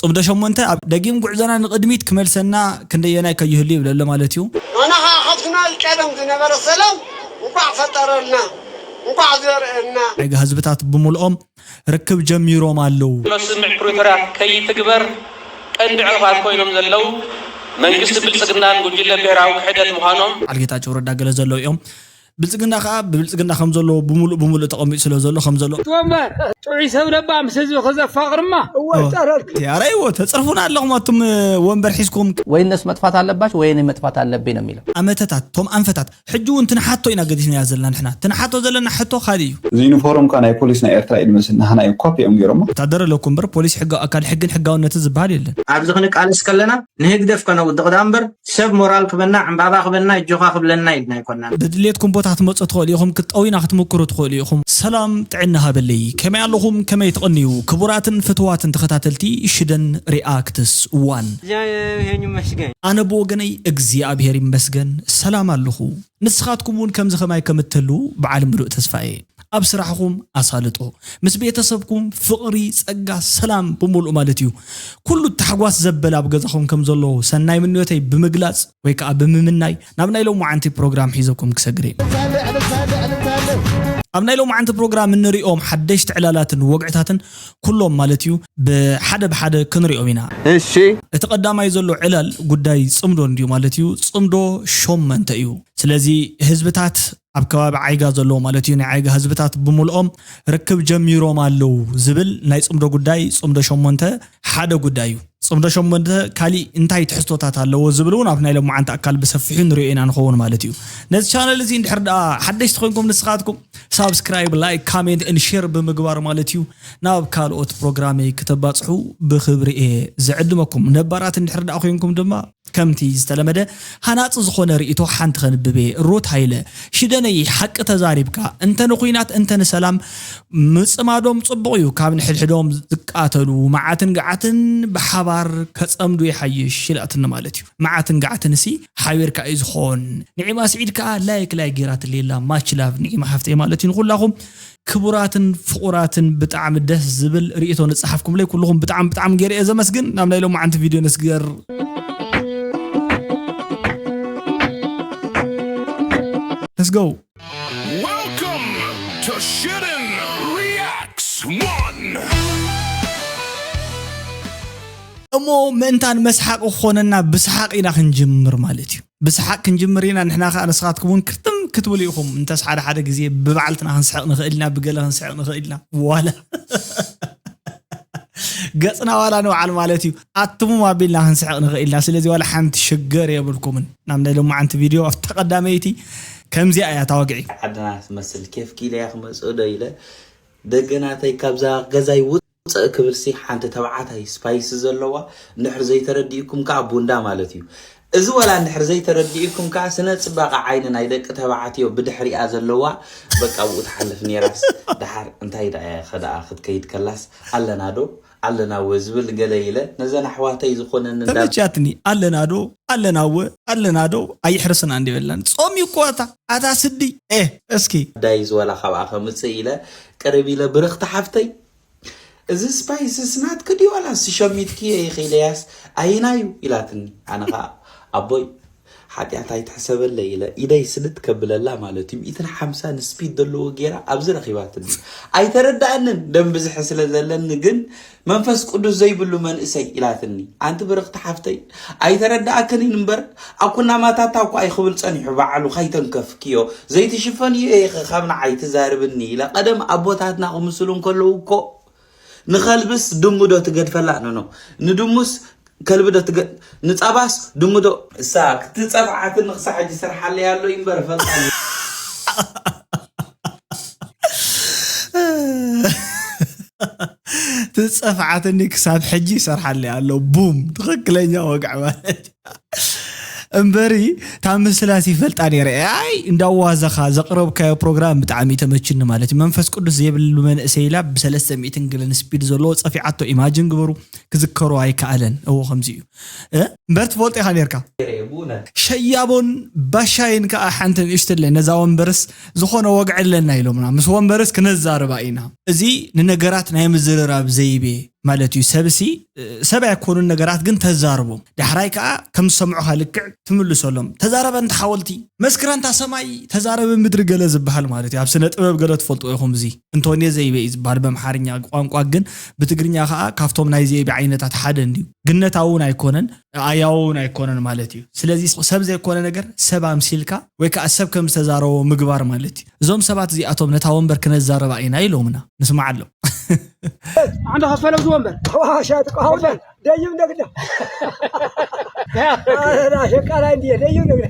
ጽምዶ ሸሞንተ ኣብ ደጊም ጉዕዞና ንቕድሚት ክመልሰና ክንደየናይ ከይህሉ ይብል ኣሎ ማለት እዩ። ኣነ ኸዓ ካብቲ ናይ ቀደም ዝነበረ ሰላም እንኳዕ ፈጠረልና፣ እንኳዕ ዘርእና። ዓይጋ ህዝብታት ብምልኦም ርክብ ጀሚሮም ኣለዉ። ስምምዕ ፕሪቶርያ ከይትግበር ቀንዲ ዕንቕፋት ኮይኖም ዘለዉ መንግስቲ ብልጽግናን ጉጅለ ብሄራዊ ክሕደት ምዃኖም። በዓል ጌታቸው ረዳ ገለ ዘለዉ እዮም። ብልጽግና ከኣ ብብልጽግና ከም ዘሎ ብምሉእ ብምሉእ ተቐሚጡ ስለ ዘሎ ከም ዘሎ። ወንበር ጥዑይ ሰብ ለባም ምስ ህዝቢ ክዘፋቕርማ እወ ኦ፣ ይጻረርክ። ቴ ኣረ ይዎ ተጽርፉና ኣለኹም ኣቱም ወንበር ሒዝኩም። ወይ እነሱ መጥፋት ኣለባቸው ወይ እኔ መጥፋት አለብኝ ነው የሚለው። ኣመተታት ቶም ኣንፈታት ሕጂ እውን ትንሓቶ ኢና ገዲፍናያ ዘለና ንሕና ትንሓቶ ዘለና ሕቶ ካልእ እዩ። እዚ ዩኒፎርም ከ ናይ ፖሊስ ናይ ኤርትራ እዩ ዝመስል፣ ንሕና እዩ ኮፒ እዮም ገይሮሞ። ወታደር ኣለኩ እምበር ፖሊስ ሕጋዊ ኣካል ሕግን ሕጋውነትን ዝበሃል የለን። ኣብዚ ክንቃለስ ከለና ንህግደፍ ከነውድቕ ዳ እምበር ሰብ ሞራል ክበና ዕምባባ ክበና እጆኻ ክብለና ኢልና ኣይኮናን። ብድሌትኩም ቦታ ክትመፁ ትኽእሉ ኢኹም፣ ክትጠውዩና ክትምክሩ ትኽእሉ ኢኹም። ሰላም ጥዕና ሃበለይ፣ ከመይ ኣለኹም? ከመይ ትቕንዩ? ክቡራትን ፍትዋትን ተኸታተልቲ ሽደን ሪኣክትስ ዋን። እግዚኣብሔር ይመስገን። ኣነ ብወገነይ እግዚኣብሔር ይመስገን ሰላም ኣለኹ። ንስኻትኩም እውን ከምዚ ኸማይ ከም እትህልዉ በዓል ምሉእ ተስፋ እየ። ኣብ ስራሕኹም ኣሳልጦ፣ ምስ ቤተሰብኩም ፍቕሪ፣ ጸጋ፣ ሰላም ብምሉእ ማለት እዩ። ኩሉ ታሕጓስ ዘበለ ኣብ ገዛኹም ከም ዘሎ ሰናይ ምንዮተይ ብምግላጽ ወይ ከኣ ብምምናይ ናብ ናይ ሎማዓንቲ ፕሮግራም ሒዘኩም ክሰግር እየ። ኣብ ናይ ሎማዓንቲ ፕሮግራም እንሪኦም ሓደሽቲ ዕላላትን ወግዕታትን ኩሎም ማለት እዩ ብሓደ ብሓደ ክንሪኦም ኢና። እሺ። እቲ ቀዳማይ ዘሎ ዕላል ጉዳይ ጽምዶ እንድዩ ማለት እዩ። ጽምዶ ሸሞንተ እዩ። ስለዚ ህዝብታት ኣብ ከባቢ ዓይጋ ዘለዉ ማለት እዩ ናይ ዓይጋ ህዝብታት ብምልኦም ርክብ ጀሚሮም ኣለዉ ዝብል ናይ ጽምዶ ጉዳይ ጽምዶ ሸሞንተ ሓደ ጉዳይ እዩ። ጽምዶ ሸሞንተ ካሊእ እንታይ ትሕዝቶታት ኣለዎ ዝብል እውን ኣብ ናይ ሎማዓንቲ ኣካል ብሰፊሑ ንሪኦ ኢና ንኸውን ማለት እዩ። ነዚ ቻነል እዚ እንድሕር ደኣ ሓደሽቲ ኮይንኩም ንስኻትኩም ሳብስክራይብ፣ ላይክ፣ ካሜንት ን ሼር ብምግባር ማለት እዩ ናብ ካልኦት ፕሮግራመይ ክተባፅሑ ብክብሪ እየ ዝዕድመኩም። ነባራት እንድሕር ደኣ ኮይንኩም ድማ ከምቲ ዝተለመደ ሃናፂ ዝኾነ ርእይቶ ሓንቲ ከንብብ እየ። ሩት ሃይለ፣ ሽደነይ ሓቂ ተዛሪብካ፣ እንተ ንኹናት እንተ ንሰላም ምፅማዶም ፅቡቕ እዩ፣ ካብ ንሕድሕዶም ዝቃተሉ መዓትን ገዓትን ብሓባር ከፀምዱ ይሓይሽ ኢላትኒ ማለት እዩ። መዓትን ገዓትን ሲ ሓቢርካ እዩ ዝኾን። ንዒማ ስዒድ ከዓ ላይክ ላይክ ገይራትለይ ኣላ። ማች ላቭ ንዒማ ሓፍተይ ማለት እዩ ንኹላኹም። ክቡራትን ፍቑራትን ብጣዕሚ ደስ ዝብል ርእይቶ ንፀሓፍኩምለይ ኩልኹም ብጣዕሚ ብጣዕሚ ገይረ እየ ዘመስግን። ናብ ናይ ሎማዓንቲ ቪድዮ ንስገር። Let's go. Welcome to Shitten Reacts One. እሞ ምእንታን መስሓቂ ክኾነና ብሰሓቕ ኢና ክንጅምር ማለት እዩ። ብሰሓቕ ክንጅምር ኢና። ንሕና ከኣ ንስኻትኩም እውን ክርትም ክትብሉ ኢኹም። እንተስ ሓደ ሓደ ግዜ ብባዕልትና ክንስሕቕ ንኽእል ኢና፣ ብገለ ክንስሕቕ ንኽእል ኢና። ዋላ ገጽና ዋላ ንባዕል ማለት እዩ ኣትሙም ኣቢልና ክንስሕቕ ንኽእል ኢና። ስለዚ ዋላ ሓንቲ ሽገር የብልኩምን። ናብ ናይ ሎማዓንቲ ቪድዮ ኣብታ ቀዳመይቲ ከምዚኣ እያ እታ ወግዒ። ዓድና ትመስል ኬፍ ኪለያ ክመጽእ ዶ ኢለ ደገናተይ ካብዛ ገዛይ ውጽእ ክብልሲ ሓንቲ ተባዓታይ ስፓይሲ ዘለዋ እንድሕር ዘይተረዲእኩም ከኣ ቡንዳ ማለት እዩ። እዚ ወላ እንድሕር ዘይተረዲእኩም ከኣ ስነ ጽባቐ ዓይኒ ናይ ደቂ ተባዕትዮ ብድሕሪኣ ዘለዋ በቃ ኣብኡ ትሓልፍ ነይራስ ደሓር እንታይ ደኣ እያ ከደኣ ክትከይድ ከላስ ኣለና ዶ ኣለና ወ ዝብል ገለ ኢለ ነዘን ኣሕዋተይ ዝኾነኒ እንዳ ተመቻትኒ ኣለና ዶ ኣለና ወ ኣለና ዶ ኣይሕርስና እንዲበላን ጾም ይኮታ ኣታ ስዲ ኤ እስኪ ዳይ ዝወላ ካብኣ ከምጽእ ኢለ ቅርብ ኢለ ብርኽቲ ሓፍተይ እዚ ስፓይስስ ናትኪ ድዩ ዋላስ ሸሚትክዮ ኢኺ ኢለያስ ኣየናዩ ኢላትኒ ኣነ ኸዓ ኣቦይ ሓጢኣት ኣይትሕሰበለይ ኢለ ኢደይ ስልጥ ከብለላ ማለት እዩ ሚእትን ሓምሳን ስፒድ ዘለዎ ጌራ ኣብዚ ረኺባትኒ ኣይተረድኣንን ደም ብዝሒ ስለ ዘለኒ ግን መንፈስ ቅዱስ ዘይብሉ መንእሰይ ኢላትኒ ኣንቲ ብርኽቲ ሓፍተይ ኣይተረድኣክንን እምበር ኣኩናማታታ እኳ ኣይኽብል ጸኒሑ ባዕሉ ካይተንከፍክዮ ዘይትሽፈንዮ ኢኺ ካብ ንዓይ ትዛርብኒ ኢለ ቀደም ኣቦታትና ክምስሉ እንከለዉ እኮ ንኸልብስ ድሙ ዶ ትገድፈላ ኖኖ ንድሙስ ከልቢ ዶ ትገ ንጸባስ ድሙ ዶ እሳ ክትጸፍዓትኒ ክሳብ ሕጂ ይሰርሓለይ ኣሎ እዩ እምበር እፈልጣ ትጸፍዓትኒ ክሳብ ሕጂ ይሰርሓለይ ኣሎ ቡም ትኽክለኛ ወግዒ ማለት እምበሪ ታብ ምስላስ ይፈልጣ ነይረ ኣይ እንዳዋዘኻ ዘቕረብካዮ ፕሮግራም ብጣዕሚ ተመችኒ ማለት እዩ መንፈስ ቅዱስ ዘይብሉ መንእሰይ ኢላ ብሰለስተ ሚእትን ገለን ስፒድ ዘለዎ ጸፊዓቶ ኢማጅን ግበሩ ክዝከሮ ኣይከኣለን እዎ ከምዚ እዩ እምበር ትፈልጦ ኢኻ ነርካ ሸያቦን ባሻይን ከዓ ሓንቲ ንእሽትለ ነዛ ወንበርስ ዝኾነ ወግዒ ኣለና ኢሎምና ምስ ወንበርስ ክነዛርባ ኢና እዚ ንነገራት ናይ ምዝርራብ ዘይቤ ማለት እዩ። ሰብሲ ሰብ ኣይኮኑን ነገራት ግን ተዛርቦም፣ ዳሕራይ ከዓ ከም ዝሰምዑኻ ልክዕ ትምልሰሎም። ተዛረበ እንተ ሓወልቲ፣ መስክረ እንታ ሰማይ፣ ተዛረበ ምድሪ ገለ ዝበሃል ማለት እዩ። ኣብ ስነ ጥበብ ገለ ትፈልጥዎ ኢኹም። እዚ እንቶንዮ ዘይቤ እዩ ዝበሃል በምሓርኛ ቋንቋ፣ ግን ብትግርኛ ከዓ ካብቶም ናይ ዘይቤ ዓይነታት ሓደ እንድዩ። ግነታዊ እውን ኣይኮነን፣ ኣያዊ እውን ኣይኮነን ማለት እዩ። ስለዚ ሰብ ዘይኮነ ነገር ሰብ ኣምሲልካ ወይ ከዓ ሰብ ከም ዝተዛረቦ ምግባር ማለት እዩ። እዞም ሰባት እዚኣቶም ነታ ወንበር ክነዛረባ ኢና ኢሎምና። ንስማዓሎም። ዓንዲ ከፈለ ኣብዚ ወንበር። ዋሻ ትቃወመ ደይብ ነግዳ። ሸቃላይ እንዲ ደይብ ነግዳ።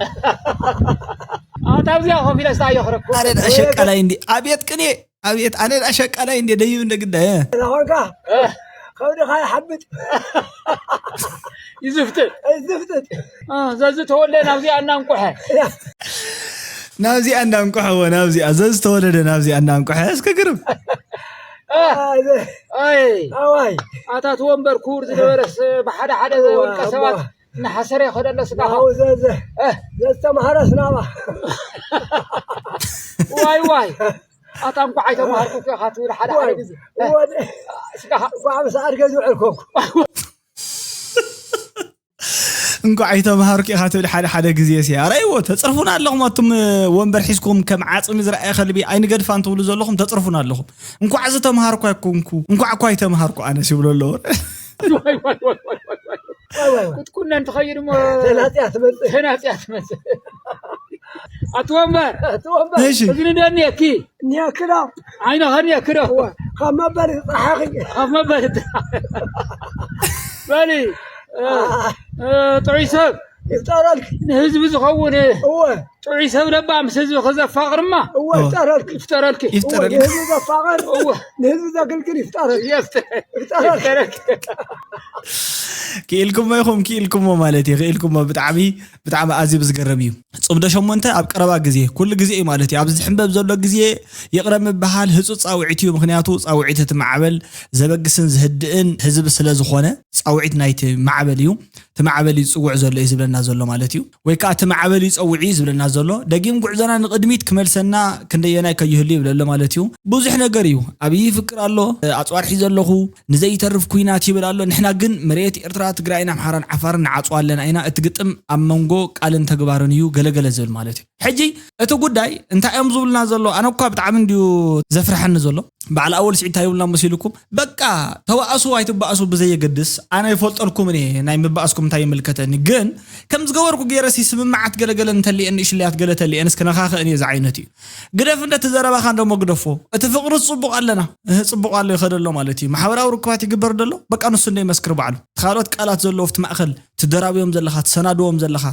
ኣታ ኣብዚኣ ኮፍ ኢለ ስታ እየኽረኩ። ኣነ ደኣ ሸቃላይ እንዲ ኣብየት ቅኔ ኣብየት ኣነ ደኣ ሸቃላይ እንዲ ደይብ ነግዳ። ናኾንካ ከብድኻ ይሓብጥ። ይዝፍጥጥ። ይዝፍጥጥ። ዘዚ ተወልደ ናብዚኣ እናንቁሐ። ናብዚኣ እንዳንቁሐ ወ ናብዚኣ ዘዝተወለደ ናብዚኣ እንዳንቁሐ እስከ ግርም። ኣይ ኣዋይ ኣታት ወንበር ክቡር ዝነበረስ ብሓደ ሓደ ውልቀ ሰባት እናሓሰረ ይኸደሎ ስጋ። ዘዝተምሃረ ስናባ። ዋይ ዋይ ኣታ እንኳዕ ኣይተምሃርኩ ኢኻ ትብል ሓደ ሓደ ግዜ። ስጋ እንኳዕ ምስ ኣድገ ዝውዕል ኮንኩ። እንኳዕ ኣይተምሃርኩ ኢኻ ትብል ሓደ ሓደ ግዜ ሲ ኣረይዎ ተፅርፉና ኣለኹም። ኣቱም ወንበር ሒዝኩም ከም ዓፅሚ ዝረኣየ ከልቢ ኣይንገድፋን ትብሉ ዘለኹም ተፅርፉና ኣለኹም። እንኳዕ ዝተምሃርኩ ኣይኮንኩ እንኳዕ እኳ ኣይተምሃርኩ ኣነስ ይብሎ ኣለዎ። ክትኩነ እንትኸይድ እሞ ተናፅያ ትመፅእ። ተናፅያ ትመፅእ። ኣቲ ወንበር እሺ። እዚ ንደኒ እኪ እኒያክዳ ዓይና ኸኒያ ክደ ካብ መበል ዝፀሓኺ ካብ መበል በሊ ጥዑይ ሰብ ይፍጠረልኪ ንህዝቢ ዝኸውን እወ ጥዑይ ሰብ ለባ ምስ ህዝቢ ከዘፋቕርማ እወ ይፍጠረልኪ ይፍጠረልኪ ይፍጠረልኪ ንህዝቢ ዘፋቕር እወ ንህዝቢ ዘግልግል ይፍጠረልኪ ይፍጠረልኪ ክኢልኩሞ ኢኹም ክኢልኩሞ ማለት እዩ ክኢልኩሞ ብጣዕሚ ብጣዕሚ ኣዝዩ ዝገርም እዩ። ጽምዶ ሸሞንተ ኣብ ቀረባ ግዜ፣ ኩሉ ግዜ እዩ ማለት እዩ፣ ኣብዚ ዝሕንበብ ዘሎ ግዜ ይቕረ ምብሃል ህጹጽ ጻውዒት እዩ። ምኽንያቱ ጻውዒት እቲ ማዕበል ዘበግስን ዝህድእን ህዝቢ ስለ ዝኾነ፣ ጻውዒት ናይቲ ማዕበል እዩ። እቲ ማዕበል እዩ ዝጽውዕ ዘሎ እዩ ዝብለና ዘሎ ማለት እዩ። ወይ ከኣ እቲ ማዕበል እዩ ጸውዒ እዩ ዝብለና ዘሎ። ደጊም ጉዕዞና ንቕድሚት ክመልሰና ክንደየናይ ከይህሉ ይብለሎ ማለት እዩ። ብዙሕ ነገር እዩ። ኣብይ ይፍቅር ኣሎ፣ ኣጽዋር ሒዘ ኣለኹ፣ ንዘይተርፍ ኲናት ይብል ኣሎ። ንሕና ግን መሬት ኤርትራ፣ ትግራይን ኣምሓራን ዓፋርን ንዓጽዋ ኣለና ኢና። እቲ ግጥም ኣብ መንጎ ቃልን ተግባርን እዩ ገለገለ ዝብል ማለት እዩ። ሕጂ እቲ ጉዳይ እንታይ እዮም ዝብሉና ዘሎ? ኣነ እኳ ብጣዕሚ እንድዩ ዘፍርሐኒ ዘሎ። በዓል ኣወል ስዒድ እንታይ ይብሉና መሲልኩም? በቃ ተባእሱ ኣይትባእሱ ብዘየገድስ ኣነ ይፈልጠልኩምን እየ ናይ ምባእስኩም እንታይ ይምልከተኒ። ግን ከም ዝገበርኩ ገይረሲ ስምምዓት ገለገለ እንተልየን ንእሽለያት ገለ ተልየን እስከ ነኻኽእን እየ ዝዓይነት እዩ። ግደፍ እንደ እቲ ዘረባኻ እንደሞ ግደፎ። እቲ ፍቕሪ ጽቡቕ ኣለና። እህ ጽቡቕ ኣሎ ይኸደ ኣሎ ማለት እዩ። ማሕበራዊ ርክባት ይግበር ደሎ በቃ ንሱ እንደ ይመስክር ባዕሉ። እቲ ካልኦት ቃላት ዘለዎ ኣብቲ ማእከል ትደራብዮም ዘለኻ ትሰናድዎም ዘለኻ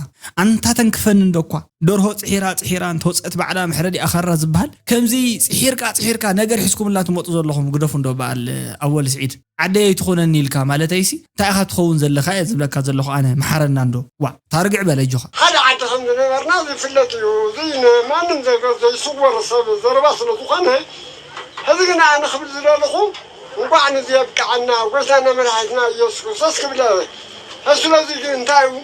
ኣንታ ተንክፈኒ እንዶ እኳ ደርሆ ጽሒራ ጽሒራ እንተወጸት ባዕላ መሕረዲ ኣኻራ ዝበሃል ከምዚ ጽሒርካ ጽሒርካ ነገር ሒዝኩምላ ትመጡ ዘለኹም ግደፉ እንዶ በኣል ኣወል ስዒድ። ዓደይ ኣይትኾነኒ ኢልካ ማለተይሲ እንታይ ኢኻ ትኸውን ዘለኻ እየ ዝብለካ ዘለኹ ኣነ መሓረና እንዶ ዋ ታርግዕ በለ እጆኻ ሓደ ዓዲ ከም ዝነበርና ዝፍለጥ እዩ። እዚ ንማንም ዘይገ- ዘይስወር ሰብ ዘረባ ስለ ዝኾነ ሕዚ ግና ኣነ ክብል ዝደለኹ እንኳዕ ንዚ የብቅዐና ጎይታና መድሓኒትና ኢየሱስ ክርስቶስ ክብለ ሕዚ ስለዚ ግን እንታይ እዩ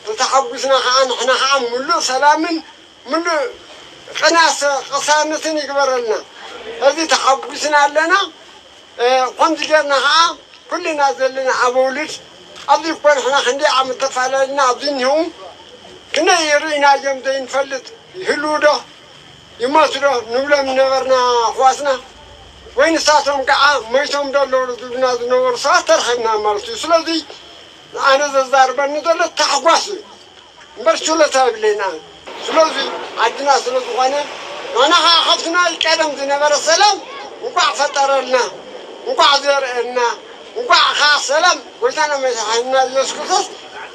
ተተሓጒስና ከዓ ንሕና ከዓ ምሉእ ሰላምን ምሉእ ቅናሰ ቅሳነትን ይግበረልና። ሕዚ ተሓጒስና ኣለና። ከምዚ ጌርና ኸዓ ኩልና ዘለና ኣበውልድ ኣብዚ እኮ ንሕና ክንደይ ዓመት ተፈላለና ኣብዚ እኒሀው ክንደይ ርኢናዮም ዘይንፈልጥ ይህልው ዶ ይሞቱ ዶ ንብሎም ነበርና ኣሕዋትና ወይ ንሳቶም ከዓ መይቶም ዶ ኣለዉ ዝብሉና ዝነበሩ ሰባት ተረኺብና ማለት እዩ። ስለዚ ኣነ ዘዛርበኒ ዘሎ ታሕጓስ እዩ። እምበር ችሎታ የብለይና። ስለዚ ዓድና ስለ ዝኾነ ንሕና ኸዓ ካብቲ ናይ ቀደም ዝነበረ ሰላም እንቋዕ ፈጠረልና፣ እንቋዕ ዘርእየና፣ እንቋዕ ኸዓ ሰላም ጎይታና መድሓኒና ኢየሱስ ክርስቶስ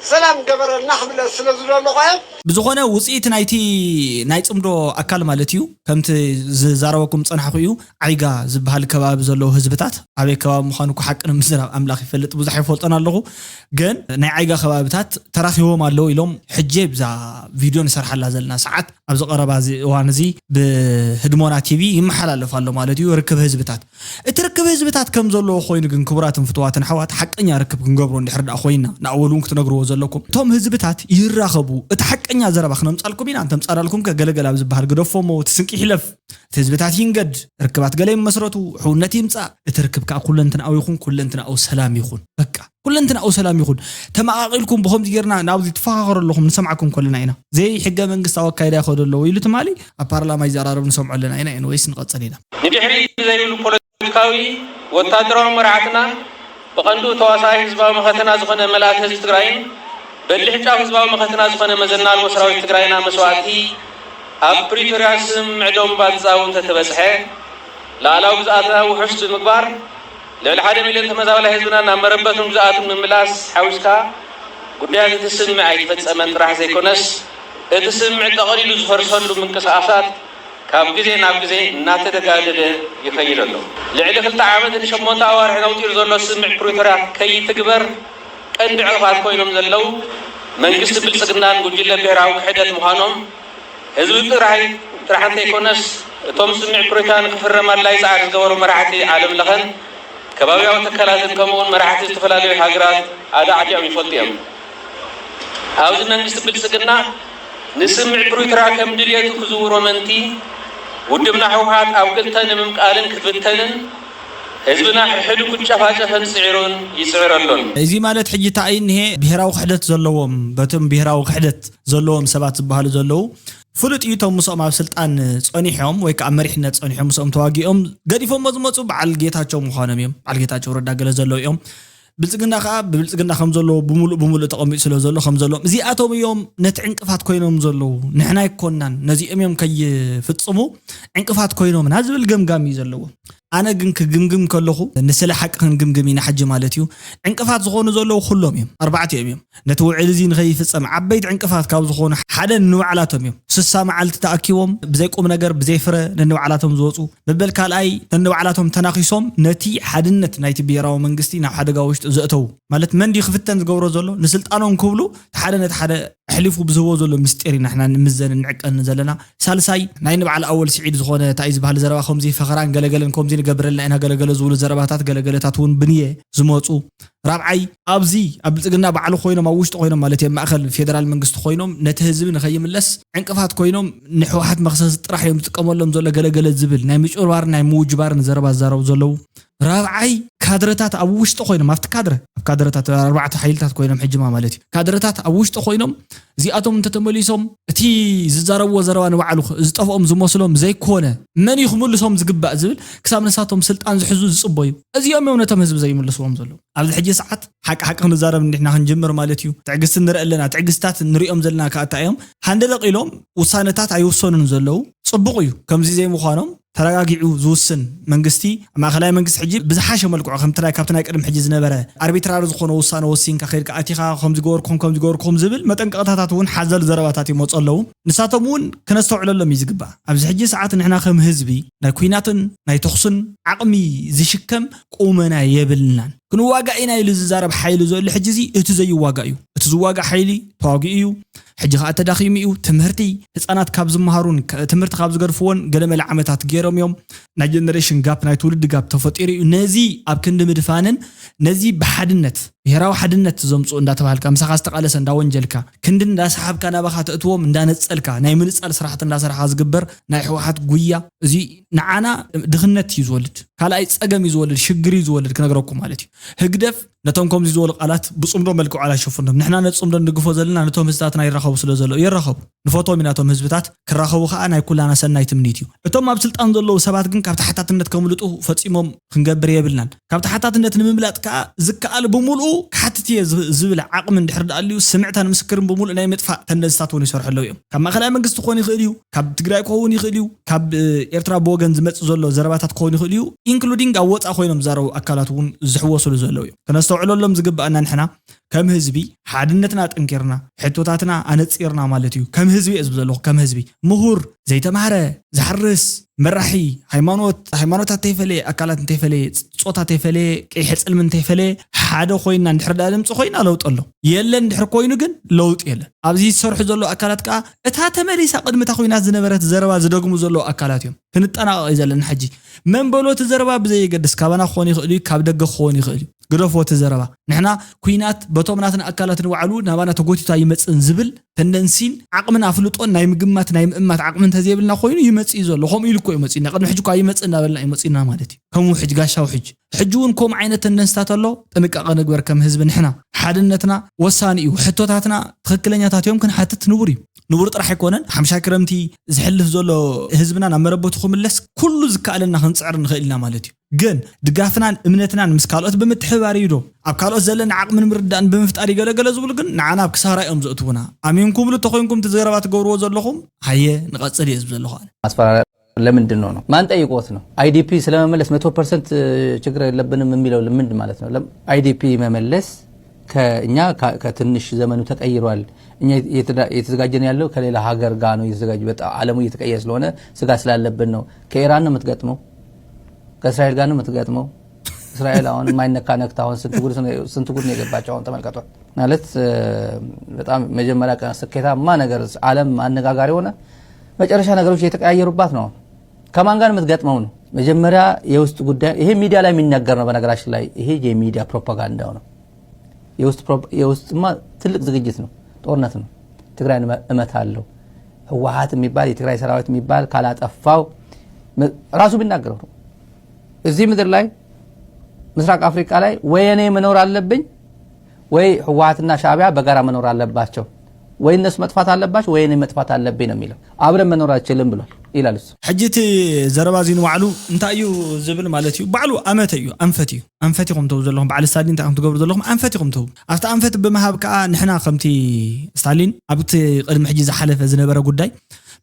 ሰላም ገበረልና ክብል ስለ ዝደለኹ እየ። ብዝኾነ ውፅኢት ናይቲ ናይ ፅምዶ ኣካል ማለት እዩ ከምቲ ዝዛረበኩም ዝፀናሕኹ እዩ። ዓይጋ ዝበሃል ከባቢ ዘለዉ ህዝብታት ኣበይ ከባቢ ምዃኑ እኮ ሓቂ ንምዝራብ ኣምላኽ ይፈልጥ ብዙሕ ኣይፈልጦን ኣለኹ። ግን ናይ ዓይጋ ከባብታት ተራኺቦም ኣለዉ ኢሎም ሕጂ ብዛ ቪድዮ ንሰርሓላ ዘለና ሰዓት ኣብዚ ቀረባ እዚ እዋን እዚ ብህድሞና ቲቪ ይመሓላለፍ ኣሎ ማለት እዩ ርክብ ህዝብታት። እቲ ርክብ ህዝብታት ከም ዘለዎ ኮይኑ ግን ክቡራትን ፍትዋትን ኣሕዋት ሓቀኛ ርክብ ክንገብሮ እንድሕር ደኣ ኮይና ንኣወል እውን ክትነግርዎ ዘለኩም እቶም ህዝብታት ይራኸቡ እቲ ሓቀኛ ሓቀኛ ዘረባ ክነምጻልኩም ኢና። እንተምጻናልኩም ከ ገለገለ ኣብ ዝበሃል ግደፎሞ፣ እቲ ስንቂ ይሕለፍ፣ እቲ ህዝብታት ይንገድ፣ ርክባት ገለ ይመስረቱ፣ ሕውነት ይምጻእ፣ እቲ ርክብ ከኣ ኩለንትናዊ ይኹን፣ ኩለንትናዊ ሰላም ይኹን። በቃ ኩለንትናዊ ሰላም ይኹን። ተመቓቒልኩም ብኸምዚ ጌርና ናብዚ ትፈኻኸሩ ኣለኹም፣ ንሰምዓኩም ከለና ኢና። ዘይሕገ መንግስታዊ ኣካይዳ ይኸዱ ኣለዉ ኢሉ ትማሊ ኣብ ፓርላማ ይዘራረብ ንሰምዖ ኣለና ኢና። ኤንወይስ ንቐጽል ኢና። ንድሕሪት ዘይብሉ ፖለቲካዊ፣ ወታደራዊ መራሕትና፣ ብቐንዱ ተዋሳኣይ ህዝባዊ መኸተና ዝኾነ መልኣት ህዝቢ ትግራይን በሊሕ ጫፍ ህዝባዊ መኸተና ዝኾነ መዘና ኣልቦ ሰራዊት ትግራይና መስዋእቲ ኣብ ፕሪቶርያ ስምምዕ ዶምባ ዝጻወ እንተተበጽሐ፣ ላዕላዊ ግዝኣትና ውሑስ ብምግባር፣ ልዕሊ ሓደ ሚልዮን ተመዛባላይ ህዝብና ናብ መረበቱን ግዝኣቱን ምምላስ ሓዊስካ፣ ጉዳያት እቲ ስምምዕ ኣይተፈጸመን ጥራሕ ዘይኮነስ፣ እቲ ስምምዕ ጠቕሊሉ ዝፈርሰሉ ምንቅስቓሳት ካብ ግዜ ናብ ግዜ እናተደጋደደ ይኸይድ ኣሎ። ልዕሊ ክልተ ዓመትን ሸሞንተ ኣዋርሕን ኣውጺኡ ዘሎ ስምምዕ ፕሪቶርያ ከይትግበር ቀንዲ ዕንቅፋት ኮይኖም ዘለዉ መንግስቲ ብልጽግናን ጉጅለ ብሄራዊ ክሕደት ምዃኖም ህዝቢ ጥራይ ጥራሕ እንተይኮነስ፣ እቶም ስምምዕ ፕሪቶርያ ንክፍረም ኣድላይ ጻዕሪ ዝገበሩ መራሕቲ ዓለም ለኸን ከባብያዊ ትካላትን ከምኡውን መራሕቲ ዝተፈላለዩ ሃገራት ኣዳዕዲዖም ይፈልጡ እዮም። ኣብዚ መንግስቲ ብልጽግና ንስምምዕ ፕሪቶርያ ከም ድልየቱ ክዝውሮ ምእንቲ፣ ውድብና ህወሓት ኣብ ክልተ ንምምቃልን ክብተንን ህዝብና ሕድሕዱ ክጨፋጨፈን ጽዒሩን ይጽዕር ኣሎን። እዚ ማለት ሕጂ እንታይ እዩ እኒሄ? ብሄራዊ ክሕደት ዘለዎም፣ በቶም ብሄራዊ ክሕደት ዘለዎም ሰባት ዝበሃሉ ዘለዉ፣ ፍሉጥ እዩ። እቶም ምስኦም ኣብ ስልጣን ጸኒሖም ወይ ከዓ መሪሕነት ጸኒሖም ምስኦም ተዋጊኦም ገዲፎሞ ዝመፁ በዓል ጌታቸው ምዃኖም እዮም። በዓል ጌታቸው ረዳ ገለ ዘለዉ እዮም። ብልጽግና ከዓ ብብልጽግና ከም ዘለዎ ብምሉእ ብምሉእ ተቐሚጡ ስለ ዘሎ ከም ዘለዎም እዚኣቶም እዮም ነቲ ዕንቅፋት ኮይኖም ዘለዉ። ንሕና ኣይኮናን፣ ነዚኦም እዮም ከይፍጽሙ ዕንቅፋት ኮይኖምና ዝብል ገምጋም እዩ ዘለዎ። ኣነ ግን ክግምግም ከለኹ ንስለ ሓቂ ክንግምግም ኢና ሕጂ ማለት እዩ። ዕንቅፋት ዝኾኑ ዘለዉ ኩሎም እዮም፣ ኣርባዕቲኦም እዮም። ነቲ ውዕል እዚ ንኸይፍጸም ዓበይቲ ዕንቅፋት ካብ ዝኾኑ ሓደ ንባዕላቶም እዮም። ስሳ መዓልቲ ተኣኪቦም ብዘይ ቁም ነገር ብዘይ ፍረ ነንባዕላቶም ዝወፁ፣ መበል ካልኣይ ነንባዕላቶም ተናኺሶም ነቲ ሓድነት ናይቲ ብሄራዊ መንግስቲ ናብ ሓደጋ ውሽጢ ዘእተዉ። ማለት መን ድዩ ክፍተን ዝገብሮ ዘሎ? ንስልጣኖም ክብሉ እቲ ሓደ ነቲ ሓደ ኣሕሊፉ ብዝህቦ ዘሎ ምስጢር ኢና ንሕና ንምዘንን ንዕቀንን ዘለና። ሳልሳይ ናይ ንባዕል ኣወል ስዒድ ዝኾነ እንታይ እዩ ዝበሃል ዘረባ ከምዚ ፈኸራን ገለገለን ከምዚ ንገብረልና ኢና ገለገለ ዝብሉ ዘረባታት ገለገለታት እውን ብንየ ዝመፁ። ራብዓይ ኣብዚ ኣብ ብልፅግና ባዕሉ ኮይኖም ኣብ ውሽጢ ኮይኖም ማለት እዮም ማእኸል ፌደራል መንግስቲ ኮይኖም ነቲ ህዝቢ ንኸይምለስ ዕንቅፋት ኮይኖም ንሕወሓት መኽሰስ ጥራሕ እዮም ዝጥቀመሎም ዘሎ ገለገለ ዝብል ናይ ምጭርባርን ናይ ምውጅባርን ዘረባ ዝዛረቡ ዘለዉ። ራብዓይ ካድረታት ኣብ ውሽጢ ኮይኖም ኣብቲ ካድረ ኣብ ካድረታት ኣርባዕተ ሓይልታት ኮይኖም ሕጅማ ማለት እዩ ካድረታት ኣብ ውሽጢ ኮይኖም እዚኣቶም እንተተመሊሶም እቲ ዝዛረብዎ ዘረባ ንባዕሉ ዝጠፍኦም ዝመስሎም ዘይኮነ መን እዩ ክምልሶም ዝግባእ ዝብል ክሳብ ንሳቶም ስልጣን ዝሕዙ ዝፅበዩ እዚኦም እዮም ነቶም ህዝቢ ዘይምልስዎም ዘለዉ። ኣብዚ ሕጂ ሰዓት ሓቂ ሓቂ ክንዛረብ እንዲሕና ክንጅምር ማለት እዩ። ትዕግስቲ ንርኢ ኣለና። ትዕግስታት ንሪኦም ዘለና ከዓ እንታይ እዮም? ሃንደለቕ ኢሎም ውሳነታት ኣይውሰኑን ዘለዉ። ፅቡቕ እዩ ከምዚ ዘይምዃኖም ተረጋጊዑ ዝውስን መንግስቲ፣ ማእኸላይ መንግስቲ ሕጂ ብዝሓሸ መልክዑ ከምቲ ናይ ካብቲ ናይ ቅድሚ ሕጂ ዝነበረ ኣርቢትራሪ ዝኾነ ውሳነ ወሲንካ ከይድካ ኣቲኻ ከምዚ ገበርኩም ከምዚ ገበርኩም ዝብል መጠንቀቕታታት እውን ሓዘል ዘረባታት ይመፁ ኣለዉ። ንሳቶም እውን ክነስተውዕለሎም እዩ ዝግባእ። ኣብዚ ሕጂ ሰዓት ንሕና ከም ህዝቢ ናይ ኲናትን ናይ ተኹስን ዓቕሚ ዝሽከም ቁመና የብልናን። ክንዋጋእ ኢና ኢሉ ዝዛረብ ሓይሊ ዘሎ ሕጂ እዚ እቲ ዘይዋጋእ እዩ። እቲ ዝዋጋእ ሓይሊ ተዋጊኡ እዩ። ሕጂ ከዓ ተዳኺሙ እዩ። ትምህርቲ ህፃናት ካብ ዝመሃሩን ከ- ትምህርቲ ካብ ዝገድፍዎን ገለመለ ዓመታት ገይሮም እዮም። ናይ ጀነሬሽን ጋፕ ናይ ትውልዲ ጋፕ ተፈጢሩ እዩ። ነዚ ኣብ ክንዲ ምድፋንን ነዚ ብሓድነት ብሄራዊ ሓድነት ዘምፅኡ እንዳተባሃልካ ምሳኻ ዝተቓለሰ እንዳወንጀልካ ክንዲ እንዳሰሓብካ ናባኻ ተእትዎም እንዳነፀልካ ናይ ምንፃል ስራሕቲ እንዳሰራሕካ ዝግበር ናይ ህወሓት ጉያ እዚ ንዓና ድኽነት እዩ ዝወልድ፣ ካልኣይ ፀገም እዩ ዝወልድ፣ ሽግር እዩ ዝወልድ ክነግረኩም ማለት እዩ። ህግደፍ ነቶም ከምዚ ዝበሉ ቃላት ብፅምዶ መልክዑ ኣላሸፍኖም። ንሕና ነቲ ፅምዶ ንድግፎ ዘለና ነቶም ህዝብታትና ይራኸቡ ስለ ዘለዉ ይራኸቡ። ንፈትዎም ኢና እቶም ህዝብታት ክራኸቡ ከዓ ናይ ኩላና ሰናይ ትምኒት እዩ። እቶም ኣብ ስልጣን ዘለዉ ሰባት ግን ካብ ተሓታትነት ከምልጡ ፈፂሞም ክንገብር የብልናን። ካብ ተሓታትነት ንምምላጥ ከዓ ዝከኣል ብምልኡ ክሓትት እየ ዝ- ዝብል ዓቕሚ እንድሕር ደኣ ኣልዩ ስምዕታን ምስክርን ብምልኡ ናይ ምጥፋእ ተንደንስታት እውን ይሰርሑ ኣለዉ እዮም። ካብ ማእኸላይ መንግስቲ ክኾን ይኽእል እዩ፣ ካብ ትግራይ ክኸውን ይኽእል እዩ፣ ካብ እ፣ ኤርትራ ብወገን ዝመጽእ ዘሎ ዘረባታት ክኸውን ይኽእል እዩ፣ ኢንክሉዲንግ ኣብ ወፃእ ኮይኖም ዝዛረቡ ኣካላት እውን ዝሕወስሉ ዘለዉ እዮም። ከነስተውዕለሎም ዝግባኣና ንሕና ከም ህዝቢ ሓድነትና ኣጠንኪርና ሕቶታትና ኣነፂርና ማለት እዩ። ከም ህዝቢ እየ ዝብል ዘለኹ፣ ከም ህዝቢ ምሁር ዘይተማህረ ዝሓርስ መራሒ ሃይማኖት ሃይማኖታት እንተይፈለየ ኣካላት እንተይፈለየ ፆታ እንተይፈለየ ቀይሕ ፅልሚ እንተይፈለየ ሓደ ኮይና እንድሕር ዳ ድምፂ ኮይና ለውጢ ኣሎ የለን። እንድሕር ኮይኑ ግን ለውጢ የለን። ኣብዚ ዝሰርሑ ዘለዉ ኣካላት ከዓ እታ ተመሊሳ ቅድሚ እታ ኮይናት ዝነበረት ዘረባ ዝደግሙ ዘለዉ ኣካላት እዮም። ክንጠናቐቕ እዩ ዘለና ሕጂ። መን በሎ እቲ ዘረባ ብዘየገድስ ካባና ክኾን ይኽእል እዩ፣ ካብ ደገ ክኾን ይኽእል እዩ። ግደፍዎ እቲ ዘረባ። ንሕና ኩናት በቶም ናትና ኣካላት ንባዕሉ ናባና ተጎቲቱ ኣይመጽእን ዝብል ተንደንሲን ዓቕምን ኣፍልጦን ናይ ምግማት ናይ ምእማት ዓቕሚ እንተዘይብልና ኮይኑ ይመጽእ እዩ ዘሎ። ከምኡ ኢሉ እኮ እዩ መጺኡና። ቅድሚ ሕጂ እኮ ኣይመጽእ እናበልና እዩ መጺኡና ማለት እዩ። ከም ውሕጅ፣ ጋሻ ውሕጅ። ሕጂ እውን ከምኡ ዓይነት ተንደንስታት ኣሎ። ጥንቃቐ ንግበር ከም ህዝቢ ንሕና። ሓድነትና ወሳኒ እዩ። ሕቶታትና ትኽክለኛታት እዮም ክንሓትት ንቡር እዩ። ንቡር ጥራሕ ኣይኮነን። ሓምሻ ክረምቲ ዝሕልፍ ዘሎ ህዝብና ናብ መረበቱ ክምለስ ኩሉ ዝከኣለና ክንጽዕር ንኽእል ኢና ማለት እዩ። ግን ድጋፍናን እምነትናን ምስ ካልኦት ብምትሕብባር እዩ ዶ? ኣብ ካልኦት ዘለና ዓቕምን ምርዳእን ብምፍጣር ይገለገለ ዝብሉ ግን ንዓና ኣብ ክሳራ እዮም ዘእትዉና። ኣሚንኩምሉ ተኾይንኩም እቲ ዘረባ ትገብርዎ ዘለኹም ሃየ ንቐጽል እየ ዝብል ዘለኹ ኣነ። ማስፈራሪያ ለምንድን ነው ነው? ማን ጠይቆት ነው? አይዲፒ ስለመመለስ መቶ ፐርሰንት ችግር የለብንም የሚለው ለምንድን ማለት ነው? አይዲፒ መመለስ ከእኛ ከ- ከትንሽ ዘመኑ ተቀይሯል። እኛ የተዳ- የተዘጋጀን ያለው ከሌላ ሀገር ጋር ነው የተዘጋጀ። በጣም አለሙ እየተቀየረ ስለሆነ ስጋት ስላለብን ነው። ከኢራን ነው የምትገጥመው፣ ከእስራኤል ጋር ነው የምትገጥመው። እስራኤል አሁን የማይነካ ነክታ አሁን ስንት ጉድ ስንት ጉድ ነው የገባቸው። አሁን ተመልከቷት ማለት እ፣ በጣም መጀመሪያ ቀን ስኬታማ ነገር አለም አነጋጋሪ ሆነ። መጨረሻ ነገሮች እየተቀያየሩባት ነው። ከማን ጋር የምትገጥመው ነው? መጀመሪያ የውስጥ ጉዳይ። ይሄ ሚዲያ ላይ የሚነገር ነው። በነገራችን ላይ ይሄ የሚዲያ ፕሮፓጋንዳው ነው። የውስጥ ፕሮ- የውስጥማ ትልቅ ዝግጅት ነው፣ ጦርነት ነው። ትግራይ እመታለሁ፣ ህወሓት የሚባል የትግራይ ሰራዊት የሚባል ካላጠፋው ራሱ ቢናገረው ነው። እዚህ ምድር ላይ ምስራቅ አፍሪካ ላይ ወይ እኔ መኖር አለብኝ ወይ ህወሓትና ሻዕቢያ በጋራ መኖር አለባቸው፣ ወይ እነሱ መጥፋት አለባቸው ወይ እኔ መጥፋት አለብኝ ነው የሚለው። አብረን መኖር አንችልም ብሏል ይላል እሱ። ሕጂ እቲ ዘረባ እዚ ንባዕሉ እንታይ እዩ ዝብል ማለት እዩ? ባዕሉ ኣመተ እዩ፣ ኣንፈት እዩ። ኣንፈት ኢኹም ትህቡ ዘለኹም፣ በዓል ስታሊን እንታይ ኢኹም ትገብሩ ዘለኹም? ኣንፈት ኢኹም ትህቡ። ኣብቲ ኣንፈት ብምሃብ ከዓ ንሕና ከምቲ ስታሊን ኣብቲ ቅድሚ ሕጂ ዝሓለፈ ዝነበረ ጉዳይ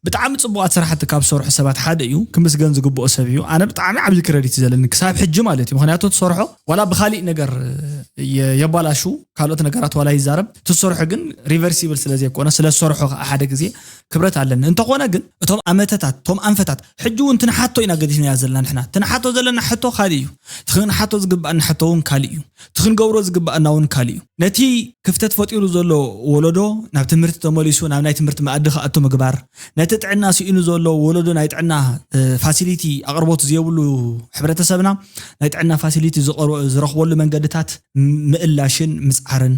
ብጣዕሚ ፅቡቃት ስራሕቲ ካብ ዝሰርሑ ሰባት ሓደ እዩ። ክምስገን ዝግብኦ ሰብ እዩ። ኣነ ብጣዕሚ ዓብዪ ክረዲት እዩ ዘለኒ ክሳብ ሕጂ ማለት እዩ። ምክንያቱ ትሰርሖ ዋላ ብካሊእ ነገር የ- የባላሹ ካልኦት ነገራት ዋላ ይዛረብ ትሰርሖ ግን ሪቨርሲብል ስለ ዘይኮነ ስለ ዝሰርሖ ከዓ ሓደ ግዜ ክብረት ኣለኒ። እንተኾነ ግን እቶም ኣመተታት እቶም ኣንፈታት ሕጂ እውን ትንሓቶ ኢና ገዲፍናያ ዘለና ንሕና ትንሓቶ ዘለና ሕቶ ካልእ እዩ። ትኽንሓቶ ዝግባኣና ሕቶ እውን ካልእ እዩ። ትኽንገብሮ ዝግባኣና እውን ካልእ እዩ። ነቲ ክፍተት ፈጢሩ ዘሎ ወለዶ ናብ ትምህርቲ ተመሊሱ ናብ ናይ ትምህርቲ መኣዲ ክኣቱ ምግባር፣ ነቲ ጥዕና ስኢኑ ዘሎ ወለዶ ናይ ጥዕና ፋሲሊቲ ኣቕርቦት ዘየብሉ ሕብረተሰብና ናይ ጥዕና ፋሲሊቲ ዝረኽበሉ መንገድታት ምእላሽን ምፅዓርን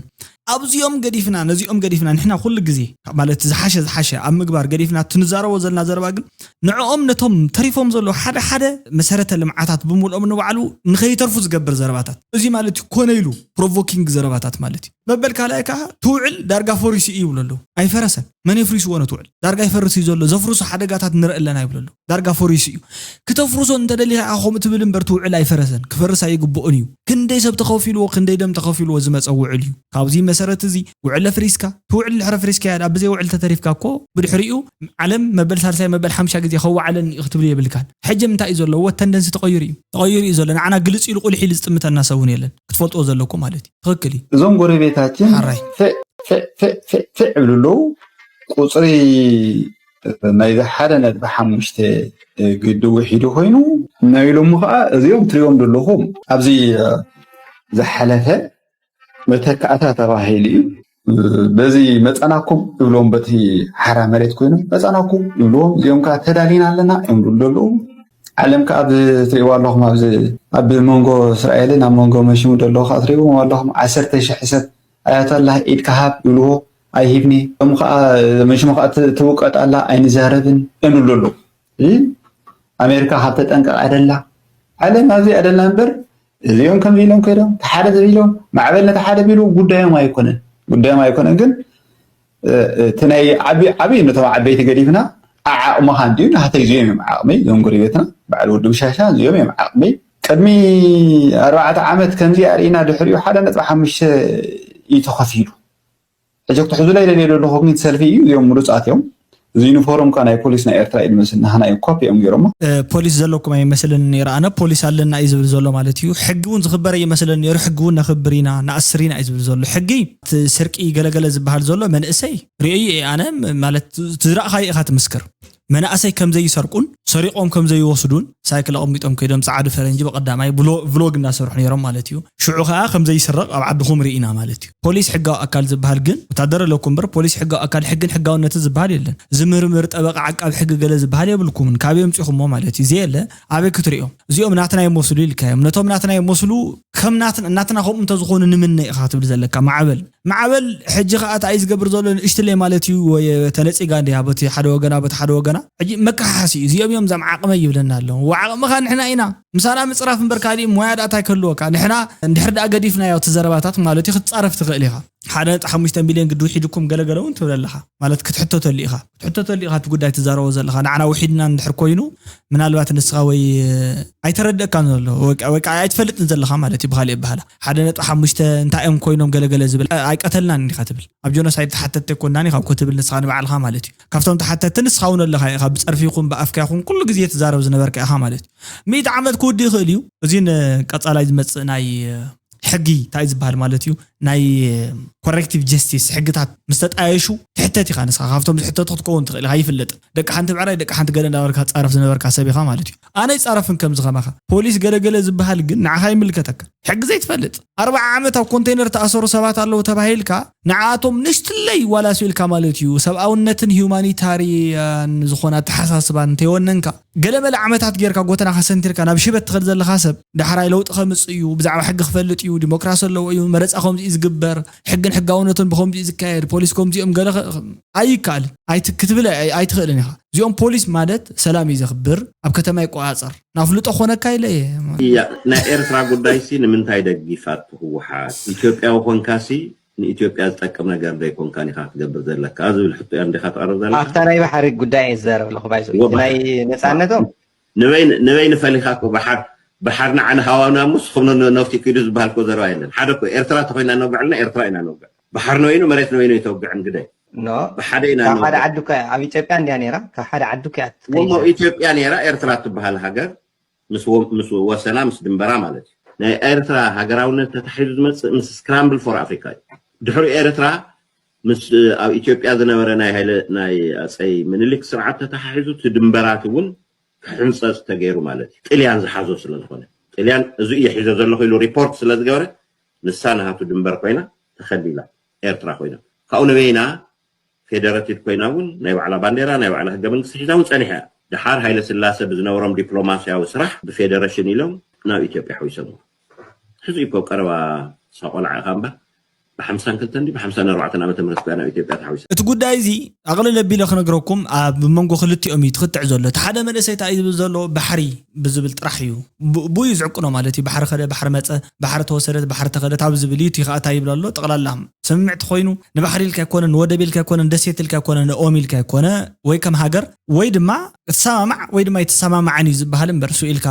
ኣብዚኦም ገዲፍና ነዚኦም ገዲፍና ንሕና ኩሉ ግዜ ማለት ዝሓሸ ዝሓሸ ኣብ ምግባር ገዲፍና ትንዛረቦ ዘለና ዘረባ ግን ንዕኦም ነቶም ተሪፎም ዘለዉ ሓደ ሓደ መሰረተ ልምዓታት ብምልኦም ንባዕሉ ንኸይተርፉ ዝገብር ዘረባታት እዚ ማለት እዩ። ኮነ ኢሉ ፕሮቮኪንግ ዘረባታት ማለት እዩ። መበል ካልኣይ ከዓ ትውዕል ዳርጋ ፈሪሱ እዩ ይብሉ ኣለዉ። ኣይፈረሰን። መን የፍሪስዎ ነቲ ውዕል? ዳርጋ ይፈርስ እዩ ዘሎ። ዘፍርሱ ሓደጋታት ንርኢ ኣለና ይብሉ ኣለዉ። ዳርጋ ፈሪሱ እዩ። ክተፍርሶ እንተደሊኻ ኢኻ ከምኡ ትብል እምበር እቲ ውዕል ኣይፈረሰን። ክፈርስ ኣይግብኦን እዩ። ክንደይ ሰብ ተኸፊልዎ ክንደይ ደም ተኸፊልዎ ዝመፀ ውዕል እዩ። ካብዚ መሰረት እዚ ውዕል ኣፍሪስካ እቲ ውዕል ድሕሪ ኣፍሪስካዮ ኣብ ብዘይ ውዕል ተተሪፍካ እኮ ብድሕሪኡ ዓለም መበል ሳልሳይ መበል ሓምሻ ግዜ ከዋዕለኒ እዩ ክትብል የብልካን። ሕጂ እንታይ እዩ ዘለዎ? ተንደንሲ ተቐይሩ እዩ። ተቐይሩ እዩ ዘሎ። ንዓና ግልፅ ኢሉ ቁልሕ ኢሉ ዝጥምተና ሰብ እውን የለን። ክትፈልጥዎ ዘለኩም ማለት እዩ። ትኽክል እዩ። እዞም ጎረቤታችን ሓራይ ፍዕ ፍዕ ፍዕ ፍዕ ፍዕ ይብሉ ኣለዉ። ቁፅሪ ናይዚ ሓደ ነጥቢ ሓሙሽተ ግድብ ውሒዱ ኮይኑ ናይ ሎሚ ከዓ እዚኦም ትሪኦም ዘለኹም ኣብዚ ዝሓለፈ መተካእታ ተባሂሉ እዩ። በዚ መፀናኩም ይብልዎም በቲ ሓራ መሬት ኮይኑ መፀናኩም ይብልዎም። እዚኦም ከዓ ተዳሊና ኣለና እዮም ዝብሉ ዘለዉ። ዓለም ከዓ ትሪእዋ ኣለኹም ኣብዚ ኣብ መንጎ እስራኤልን ኣብ መንጎ መሽሙ ዘለዉ ከዓ ትሪእዎም ኣለኹም። ዓሰርተ ሽሕ ሰብ ኣያቶላህ ኢድካ ሃብ ይብልዎ ኣይሂብኒ። እም ከዓ መሽሙ ከዓ ትውቀጥ ኣላ ኣይንዛረብን እዮም ዝብሉ ኣለዉ። ኣሜሪካ ካብ ተጠንቀቕ ኣደላ ዓለም ኣብዚ ኣደላ እምበር እዚኦም ከምዚ ኢሎም ከይዶም ተሓደ ተቢሎም ማዕበል ነቲ ሓደ ቢሉ ጉዳዮም ኣይኮነን ጉዳዮም ኣይኮነን ግን እቲ ናይ ዓብዪ ነቶም ዓበይቲ ገዲፍና ዓዓቕምኻ እንድዩ ናህተይ እዚኦም እዮም ዓቕመይ እዞም ጎረቤትና በዓል ወዲ ብሻሻ እዚኦም እዮም ዓቕመይ ቅድሚ ኣርባዕተ ዓመት ከምዚ ኣርኢና ድሕሪኡ ሓደ ነጥቢ ሓሙሽተ እዩ ተኸፊሉ ሕጂ ክትሕዙላ ይደልየ ዘለኹ ግን ሰልፊ እዩ እዚኦም ምሩፃት እዮም እዚ ዩኒፎርም እኳ ናይ ፖሊስ ናይ ኤርትራ እዩ ዝመስል ናህና እዩ ኮፒ እዮም ገይሮሞ ፖሊስ ዘለኩም ኣይመስልን ነይሩ ኣነ ፖሊስ ኣለና እዩ ዝብል ዘሎ ማለት እዩ ሕጊ እውን ዝኽበር ኣይመስልን ነይሩ ሕጊ እውን ነኽብር ኢና ንኣስር ኢና እዩ ዝብል ዘሎ ሕጊ እቲ ስርቂ ገለገለ ዝበሃል ዘሎ መንእሰይ ርእዩ እየ ኣነ ማለት ዝረእኻዮ ኢኻ ትምስክር መናእሰይ ከም ዘይሰርቁን ሰሪቖም ከም ዘይወስዱን ሳይክል ኣቐሚጦም ከይዶም ጻዕዱ ፈረንጂ ብቐዳማይ ብሎ- ቭሎግ እናሰርሑ ነይሮም ማለት እዩ። ሽዑ ከዓ ከም ዘይስረቕ ኣብ ዓድኹም ርኢና ማለት እዩ። ፖሊስ ሕጋዊ ኣካል ዝበሃል ግን ወታደር ኣለኩም እምበር ፖሊስ ሕጋዊ ኣካል ሕግን ሕጋውነትን ዝበሃል የለን። ዝምርምር ጠበቃ ዓቃብ ሕጊ ገለ ዝበሃል የብልኩምን። ካበይ ኣምጺኹሞ ማለት እዩ? ዘየለ ኣበይ ክትሪኦም? እዚኦም ናትና ይመስሉ ኢልካዮም። ነቶም ናትና ይመስሉ ከም ናትና ናትና ከምኡ እንተዝኾኑ ንምነ ኢኻ ትብል ዘለካ። ማዕበል ማዕበል ሕጂ ኸዓ እንታይ እዩ ዝገብር ዘሎ? ንእሽትለይ ማለት እዩ ወይ ተነጺጋ እንዲያ በቲ ሓደ ወገና በቲ ሓደ ወገና። ሕጂ መከሓሓሲ እዩ። እዚኦም እዮም እዛም ዓቕመይ ይብለና ኣሎ። ወዓቕምኻ ንሕና ኢና። ምሳና ምጽራፍ እምበር ካሊእ ሞያ ዳኣ እንታይ ክህልወካ? ንሕና እንድሕር ዳኣ ገዲፍናዮ እቲ ዘረባታት ማለት እዩ ክትጻረፍ ትኽእል ኢኻ። ሓደ ነጥቢ ሓሙሽተ ሚልዮን ግዲ ውሒድኩም ገለገለ እውን ትብል ኣለኻ። ማለት ክትሕተተሉ ኢኻ። ክትሕተተሉ ኢኻ እቲ ጉዳይ ትዛረቦ ዘለኻ። ንዓና ውሒድና እንድሕር ኮይኑ ምናልባት ንስኻ ወይ ኣይተረድእካን ዘሎ ወይ ከዓ ኣይትፈልጥን ዘለኻ ማለት እዩ። ብኻሊእ ኣበሃህላ ሓደ ነጥቢ ሓሙሽተ እንታይ እዮም ኮይኖም ገለገለ ዝብል ኣይቀተልናን ኢኻ ትብል። ኣብ ጆኖሳይድ ተሓተትቲ ኣይኮንናን ኢኻ እኮ ትብል ንስኻ ንባዕልኻ ማለት እዩ። ካብቶም ተሓተትቲ ንስኻ እውን ኣለኻ ኢኻ። ብጸርፊ ይኹን ብኣፍካ ይኹን ኩሉ ግዜ ትዛረብ ዝነበርካ ኢኻ ማለት እዩ። ሚእቲ ዓመት ክውዲ ይኽእል እዩ። እዚ ንቀጻላይ ዝመጽእ ናይ ሕጊ እንታይ ዝበሃል ማለት እዩ ናይ ኮሬክቲቭ ጀስቲስ ሕግታት ምስ ተጣየሹ ትሕተት ኢኻ። ንስኻ ካብቶም ዝሕተቱ ክትከውን ትኽእል ኢኻ። ይፍለጥ ደቂ ሓንቲ ብዕራይ ደቂ ሓንቲ ገለ እንዳበልካ ትጻረፍ ዝነበርካ ሰብ ኢኻ ማለት እዩ። ኣነ ይጻረፍን ከምዚ ከማኻ ፖሊስ ገለገለ ዝበሃል ግን ንዓኻ ይምልከተካ። ሕጊ ዘይትፈልጥ ኣርባዓ ዓመት ኣብ ኮንቴነር ተኣሰሩ ሰባት ኣለዉ ተባሂልካ ንዓቶም ንሽትለይ ዋላ ስኢልካ ማለት እዩ። ሰብኣውነትን ሂዩማኒታሪያን ዝኾነ ኣተሓሳስባን እንተይወነንካ ገለመለ ዓመታት ጌርካ ጎተና ከሰንቲርካ ናብ ሽበት ትኸድ ዘለኻ ሰብ ዳሕራይ ለውጢ ከምጽእ እዩ፣ ብዛዕባ ሕጊ ክፈልጥ እዩ፣ ዲሞክራሲ ኣለዎ እዩ፣ መረፃ ከምዚ እዩ ዝግበር፣ ሕግን ሕጋውነትን ብከምዚ እዩ ዝካየድ፣ ፖሊስ ከምዚኦም ገለ ከ- ኣይከኣልን ኣይት- ክትብል ኣይ- ኣይትኽእልን ኢኻ። እዚኦም ፖሊስ ማለት ሰላም እዩ ዘኽብር፣ ኣብ ከተማ ይቆፃፀር ናፍልጦ ኮነካ ኢለ እየ። እያ ናይ ኤርትራ ጉዳይ ሲ ንምንታይ ደጊፋት ህወሓት ኢትዮጵያዊ ኮንካ ሲ ንኢትዮጵያ ዝጠቅም ነገር ዶ ኣይኮንካን ኢኻ ክትገብር ዘለካ ዝብል ሕቶ እያ እንዲኻ ትቐርብ ዘለካ። ኣብታ ናይ ባሕሪ ጉዳይ እየ ዝዛረብ ኣለኹ ባይዘ እዎ እቲ ናይ ባሕሪ ነፃነቶም ንበይ ንበይ ንፈሊኻ እኮ ባሓር ባሓር ንዓነ ሃዋና ምስ ኹምኖ ነፍቲ ኪዱ ዝበሃል እኮ ዘረባ የለን። ሓደ እኮ ኤርትራ ተኾይና ነውግዕ ኣለና ኤርትራ ኢና ነውግዕ። ባሓር ንበይኑ መሬት ንበይኑ ኣይተውግዕን ግደ ኖ ብሓደ ኢና ካብ ሓደ ነውግዕ። ዓዱ ከ ኣብ ኢትዮጵያ እንድያ ነይራ ካብ ሓደ ዓዱ ከ እያ እሞ ትጠይሳ ኢትዮጵያ ነይራ ኤርትራ ትበሃል ሃገር ምስ ወ- ምስ ወሰና ምስ ድንበራ ማለት እዩ። ናይ ኤርትራ ሃገራውነት ተታሒዙ ዝመፅእ ምስ ስክራምብል ፎር ኣፍሪካ እዩ። ድሕሪ ኤርትራ ምስ ኣብ ኢትዮጵያ ዝነበረ ናይ ሃይለ ናይ ኣፀይ ምኒልክ ስርዓት ተተሓሒዙ እቲ ድንበራት እውን ክሕንፀፅ ተገይሩ ማለት እዩ። ጥልያን ዝሓዞ ስለዝኾነ ጥልያን እዚ እየ ሒዞ ዘለኹ ኢሉ ሪፖርት ስለዝገበረ ንሳ ናሃቱ ድንበር ኮይና ተኸሊላ ኤርትራ ኮይና ካብኡ ንበይና ፌደረቲቭ ኮይና እውን ናይ ባዕላ ባንዴራ ናይ ባዕላ ህገ መንግስቲ ሒዛ እውን ፀኒሓ እያ። ድሓር ሃይለ ስላሰ ብዝነበሮም ዲፕሎማስያዊ ስራሕ ብፌደረሽን ኢሎም ናብ ኢትዮጵያ ሓዊሶምዋ። ሕዚ እኮ ቀረባ ሳቆልዓ ኢኻ እምበር ብሓምሳን ክልተን ድዩ ብሓምሳን ኣርባዕተን ዓመተ ምህረት እኮ እያ ናብ ኢትዮጵያ ተሓዊሳ። እቲ ጉዳይ እዚ ኣቕልል ኣቢለ ክነግረኩም ኣብ መንጎ ክልቲኦም እዩ ትኽትዕ ዘሎ። እቲ ሓደ መንእሰይ እንታይ እዩ ዝብል ዘሎ ባሕሪ ብዝብል ጥራሕ እዩ ብ- ብኡ እዩ ዝዕቅኖ ማለት እዩ። ባሕሪ ከደ ባሕሪ መፀ ባሕሪ ተወሰደት ባሕሪ ተኸደት ኣብ ዝብል እዩ እቲ ከዓ እንታይ ይብል ኣሎ ጠቕላላ ስምምዕቲ ኮይኑ ንባሕሪ ኢልካ ኣይኮነ ንወደብ ኢልካ ኣይኮነ ንደሴት ኢልካ ኣይኮነ ንኦም ኢልካ ኣይኮነ ወይ ከም ሃገር ወይ ድማ እትሰማማዕ ወይ ድማ ኣይትሰማማዕን እዩ ዝበሃል እምበር ስኡ ኢልካ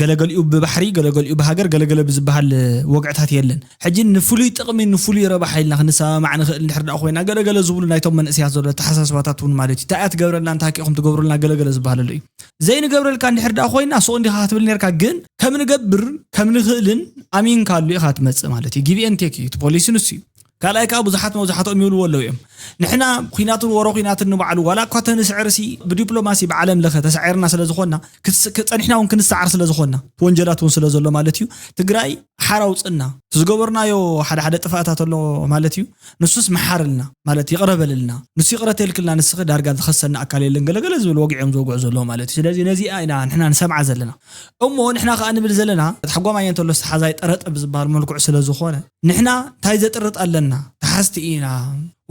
ገለገሊኡ ብባሕሪ ገለገሊኡ ብሃገር ገለገለ ብዝበሃል ወግዕታት የለን። ሕጂ ንፍሉይ ጥቕሚ ንፍሉይ ረብሓ ኢልና ክንሰማማዕ ንኽእል እንድሕር ደኣ ኮይና ገለገለ ዝብሉ ናይቶም መንእሰያት ዘሎ ኣተሓሳስባታት እውን ማለት እዩ እንታይ እያ ትገብረልና እንታይ ከ ኢኹም ትገብሩልና ገለገለ ዝበሃለሉ እዩ። ዘይንገብረልካ እንድሕር ደኣ ኮይና ሱቕ እንዲኻ ክትብል ነርካ ግን ከም ንገብር ከም ንኽእልን ኣሚንካሉ ኢኻ ትመፅእ ማለት እዩ። ጊቭ ኤን ቴክ እዩ እቲ ፖሊሲ ንሱ እዩ። ካልኣይ ከዓ ብዙሓት መብዛሕትኦም ይብልዎ ኣለዉ እዮም ንሕና ኩናትን ወረ ኩናትን ንባዕሉ ዋላ እኳ ተንስዕር ሲ ብዲፕሎማሲ ብዓለም ለኸ ተሳዒርና ስለ ዝኾንና ክስ- ክፀኒሕና እውን ክንሰዓር ስለ ዝኾንና ወንጀላት እውን ስለ ዘሎ ማለት እዩ ትግራይ ሓር ኣውፅእና እቲ ዝገበርናዮ ሓደ ሓደ ጥፋእታት ኣሎ ማለት እዩ ንሱስ መሓርልና ማለት ይቕረ በልልና ንሱ ይቕረ ተልክልና ንስኺ ዳርጋ ዝኸሰና ኣካል የለን ገለገለ ዝብል ወግዒ እዮም ዝወግዑ ዘለዉ ማለት እዩ ስለዚ ነዚኣ ኢና ንሕና ንሰምዓ ዘለና እሞ ንሕና ከዓ ንብል ዘለና ተሓጓማየ እንተሎ ዝተሓዛይ ጠረጠ ብዝበሃል መልክዑ ስለ ዝኾነ ንሕና እንታይ ዘጥርጥ ኣለና ተሓዝቲ ኢና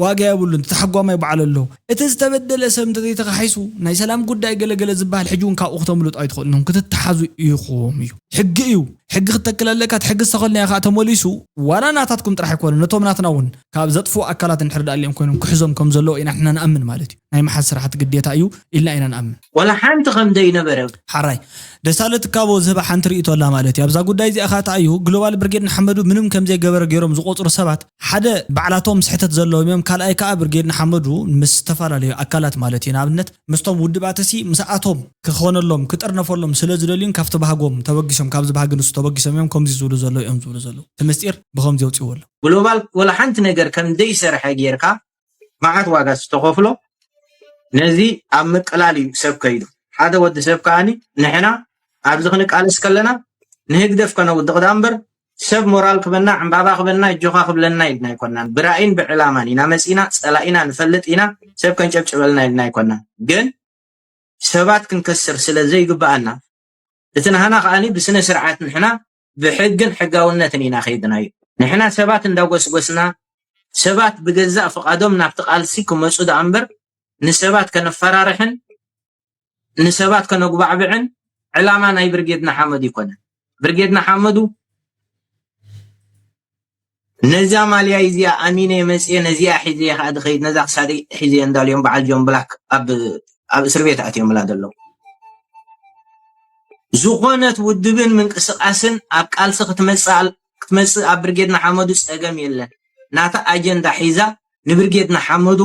ዋጋ የብሉን ተሓጓማይ በዓል ኣሎ እቲ ዝተበደለ ሰብ እንተዘይተኻሒሱ ናይ ሰላም ጉዳይ ገለገለ ዝበሃል ሕጂ እውን ካብኡ ክተምልጡ ኣይትኽእሉን ክትተሓዙ ኢኹም እዩ ሕጊ እዩ ሕጊ ክትተክል ኣለካ እቲ ሕጊ ዝተኸልናዮ ከዓ ተመሊሱ ዋላ ናታትኩም ጥራሕ ኣይኮነ ነቶም ናትና እውን ካብ ዘጥፍኡ ኣካላት እንድሕር ዳኣ ኣሊኦም ኮይኖም ክሕዞም ከም ዘለዎ ኢና ንሕና ንኣምን ማለት እዩ ናይ መሓዝ ስራሕቲ ግዴታ እዩ ኢልና ኢና ንኣምን ወላ ሓንቲ ከም ዘይነበረ ሓራይ ደሳለ ትካቦ ዝህባ ሓንቲ ርእቶ ኣላ ማለት እዩ ኣብዛ ጉዳይ እዚኣ ከዓ ተኣዩ ግሎባል ብርጌድ ንሓመዱ ምንም ከም ዘይገበረ ገይሮም ዝቆፅሩ ሰባት ሓደ ባዕላቶም ስሕተት ዘለዎም እዮም ካልኣይ ከዓ ብርጌድ ንሓመዱ ምስ ዝተፈላለዩ ኣካላት ማለት እዩ ንኣብነት ምስቶም ውድባት ሲ ምስኣቶም ክኾነሎም ክጥርነፈሎም ስለ ዝደልዩን ካብቲ ባህጎም ተበጊሶም ካብዚ ባህጊ ንሱ ተበጊሶም እዮም ከምዚ ዝብሉ ዘለዉ እዮም ዝብሉ ዘለዉ እቲ ምስጢር ብኸምዚ የውፅዎ ኣሎ ግሎባል ወላ ሓንቲ ነገር ከም ዘይሰርሐ ጌርካ መዓት ዋጋ ዝተኸፍሎ ነዚ ኣብ ምቅላል እዩ ሰብ ከይዱ። ሓደ ወዲ ሰብ ከኣኒ ንሕና ኣብዚ ክንቃለስ ከለና ንህግደፍ ከነውድቕ ዳ እምበር ሰብ ሞራል ክበና ዕምባባ ክበና እጆኻ ክብለና ኢልና ኣይኮናን። ብራእይን ብዕላማን ኢና መፂና፣ ፀላኢና ንፈልጥ ኢና፣ ሰብ ከንጨብጭበልና ኢልና ኣይኮናን። ግን ሰባት ክንከስር ስለ ዘይግብኣና እቲ ናህና ከኣኒ ብስነ ስርዓት ንሕና ብሕግን ሕጋውነትን ኢና ከይድናዮ። ንሕና ሰባት እንዳጎስጎስና ሰባት ብገዛእ ፍቓዶም ናብቲ ቃልሲ ክመፁ ደኣ እምበር ንሰባት ከነፈራርሕን ንሰባት ከነጉባዕብዕን ዕላማ ናይ ብርጌድ ንሓመዱ ኣይኮነን። ብርጌድ ንሓመዱ ነዛ ማልያ እዚኣ ኣሚነ መፅየ ነዚኣ ሒዘ ከኣ ድኸይድ ነዛ ክሳደይ ሒዘ እንዳልዮም በዓል ጆን ብላክ ኣብ ኣብ እስር ቤት ኣትዮምላ ዘለዉ። ዝኾነት ውድብን ምንቅስቃስን ኣብ ቃልሲ ክትመፅእ ክትመፅእ ኣብ ብርጌድ ንሓመዱ ፀገም የለን። ናታ ኣጀንዳ ሒዛ ንብርጌድ ንሓመዱ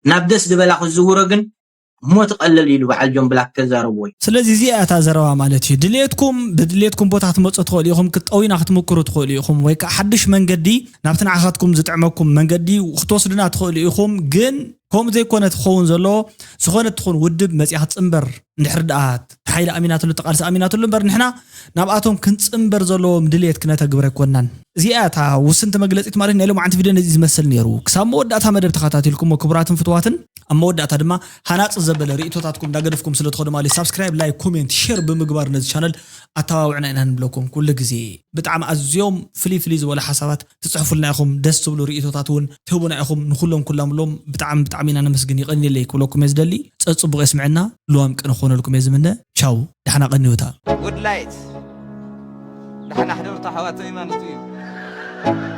ናብ ደስ ዝበላ ክዝውሮ ግን ሞት ቀለል ኢሉ በዓል ጆን ብላክ ተዛረብዎ እዩ። ስለዚ እዚኣ እያ እታ ዘረባ ማለት እዩ። ድልየትኩም ብድልየትኩም ቦታ ክትመፁ ትኽእሉ ኢኹም፣ ክትጠውዩና ክትምክሩ ትኽእሉ ኢኹም፣ ወይ ከዓ ሓድሽ መንገዲ ናብቲ ንዓኻትኩም ዝጥዕመኩም መንገዲ ክትወስዱና ትኽእሉ ኢኹም። ግን ከምኡ ዘይኮነ ትኸውን ዘለዎ ዝኾነ ትኹን ውድብ መፅያ ክትፅንበር እንድሕር ደኣ ሓይሊ ኣሚናትሉ ተቃልሲ ኣሚናትሉ እምበር ንሕና ናብኣቶም ክንፅንበር ዘለዎም ድልየት ክነተግብር ኣይኮናን። እዚኣ እታ ውስንቲ መግለፂት ማለት ናይ ሎማዓንቲ ቪድዮ ነዚ ዝመስል ነይሩ። ክሳብ መወዳእታ መደብ ተኸታቲልኩሞ ክቡራትን ፍትዋትን ኣብ መወዳእታ ድማ ሃናፂ ዘበለ ርእቶታትኩም እንዳገደፍኩም ስለ ትኸዱ ማለት ሳብስክራይብ ላይክ ኮሜንት ሼር ብምግባር ነዚ ቻነል ኣተባብዕና ኢና ንብለኩም። ኩሉ ግዜ ብጣዕሚ ኣዝዮም ፍልይ ፍልይ ዝበሉ ሓሳባት ትፅሕፉልና ኢኹም፣ ደስ ዝብሉ ርእቶታት እውን ትህቡና ኢኹም። ንኩሎም ኩላምሎም ብጣዕሚ ብጣዕሚ ኢና ነመስግን። ይቐንየለይ ክብለኩም እየ ዝደሊ። ፀፅቡቕ የስምዐና። ልዋም ቅነ ክኾነልኩም እየ ዝምነ። ቻው፣ ደሓና ቀንዩታ። Good light። ደሓና ሕደሩ ኣሕዋተይ ማለት እዩ።